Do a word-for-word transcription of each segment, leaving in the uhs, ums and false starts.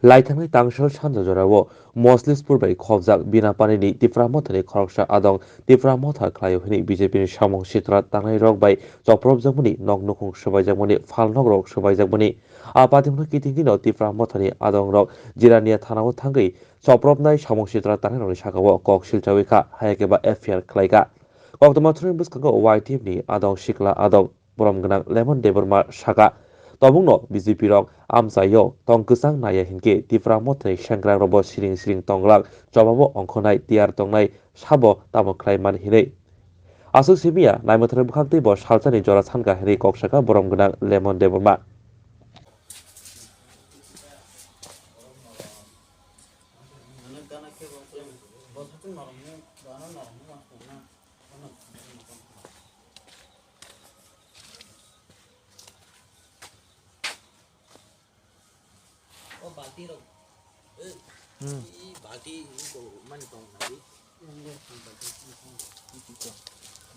Laithangnai tangsal sanja jorao Moslispur bai khobjak Binapanini Tipra Mothani khoroksa adong Tipra Motha khlaio hwnwi B J P ni samung sitra tangnairok bai chopropjakmani nok nukhung swbaijakmani phalnokrok swbaijakmani. A patimno kiting dino Tipra Mothani adongrok Jirania thanao thangwi chopropnai samung sitra tangnairokni sakao kok silchawi kha, hayakhe ba F I R khlai kha. Koktwma thwngni bwskango Y T F ni adong sikla adong borom gwnang Lemon Debbarma saka, tobokno B J P rok amchaio tong kwchang naiya hinkhe Tipra Mothani sengkrak rokbo siring siring tonglak, chobabo ongkhornai tiyar tongnai sabo tamo khlai man hinwi. Aswk simiya naimwthangni bwkhak teibo salsani jora sankha hinwi kok saka borom gwnang Lemon Debbarma. O balti rok. Hmm. I balti ko mani tong nadi.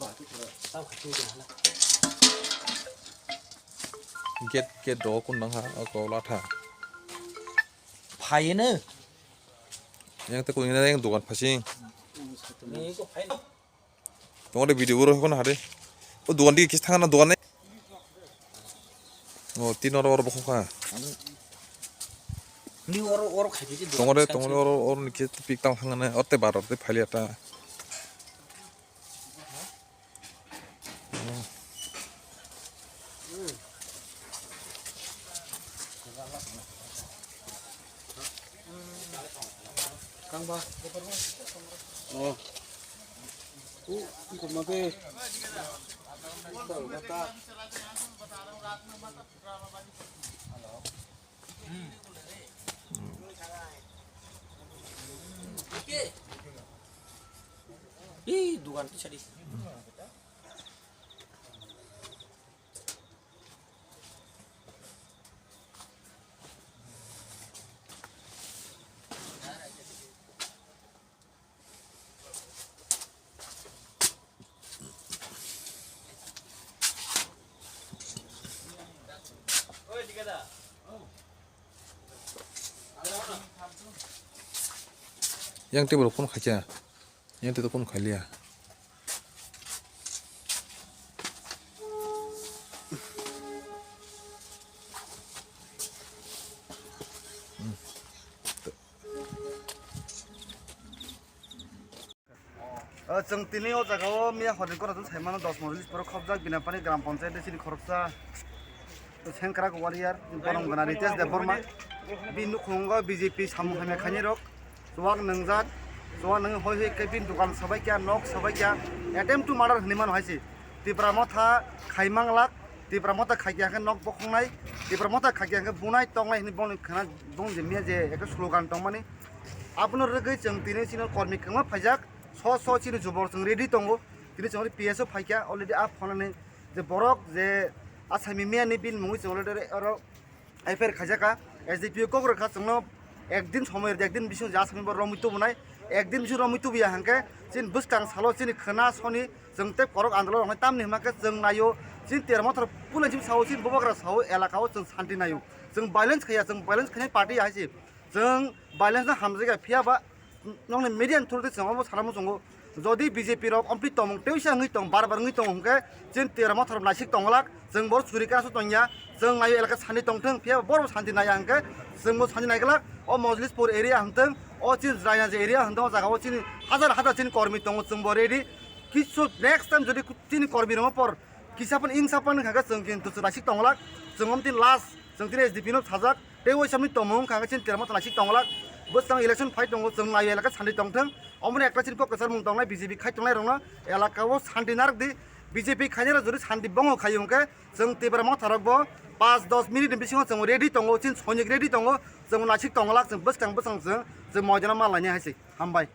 Balti ko. Tau khati de hala. Gate, gate do kun nang ha, o ko latha. Phai ne. Yang te kun yang dukan phasing. Ni ko phai. Tongo de video oro hono hade. O dogan dige kis thangna dogan ne. O tin oro oro bokhok kha. Ni oro oro khai di. Tongo de tongo de oro oro ni kis pik tang thangna orte bar orte phali ata. Kangba. Oh. Ku, ku mage. Ih, dukan tu sadi. Yang table phone khacha. Yang tito kun khalia. O, chwng tini o jaga o miya hor ni gora chwng sai mano dos Moslispur o khobjak Binapani gram panchayat ni chini khoroksa. Sengkrak warrior, borom gana Ritesh Debbarma. Bini nukhungo B J P samung hamya khainai rok. Chuwak nwngjak, chuwak nwng hoi hoi khe bini dukan sabai kya, nok sabai kya. Attempt to murder hwnwi mano hai se. Tipra Motha khai manglak, Tipra Motha khai kya khe nok bokhongnai, Tipra Motha khai kya khe bunai tongnai hwnwi bongni khana bong je miya je ekta slogan tongmani. Abono rwgwi chwng tini chini kormi kwbangma phaijak, so so chini jubor chwng ready tongo. Tini chwng P S o phaikha already a phone ni je borok je asami miya ni bini mungwi chwng already oro F I R khaijak kha, S D P O kok rwkha chwngno ekdin somoi rwdi, ekdin bising ja asami bo romwi tubunai, ekdin bising romwi tubuya hwnkhe chini bwskang salo chini khwna soni chwng tei korok andolon roknai tamni hwnkhe chwng naio chini Tipra Motha puila chini sao chini bubagra sao elaka o chwng santi naio, chwng violence khaiya, chwng violence khainai party ya hai se, chwng violence no hamjakya phiya ba nokni media ni through tei chwng omo sana muchungo, jodi B J P rok ompli tongmung teisa wngwi tong, bar bar wngwi tong hwnkhe chini Tipra Motha rok naisik tongwlak, chwng boro churi khe aswk tongya, chwng naio elaka santi tongthwng, phiya borok santi naiya hwnkhe chwngbo santi naiglak. O Moslispur area hwntwng, o chini Rainaji area hwntwng, o jaga o chini hajar hajar chini kormi tongo, chwngbo ready. Kichu next time jodi chini kormi rokno por kisa phano ingsa phano wngkha khe chwng kintu chwng naisik tongwlak, chwng omo tini last, chwng tini S D P no sajak. Tei waisa wngwi tongmung wngkha khe chini Tipra Motha naisik tongwlak. Bwskang election phai tongo, chwng naio elaka santi tongthwng. Omoni ekta chini kok kwchar mung tongnai B J P khai tongnai rokno elaka o santi narwk di. B J P khainai rok jodi santi bongo khai hwnkhe chwng Tipra Motha rokbo panch dos minute ni bisingo chwng ready tongo, chini soinik ready tongo, chwng naisik tongwlak, chwng bwskang bwskang chwng, chwng moidano ma lainai hai se. Hambai.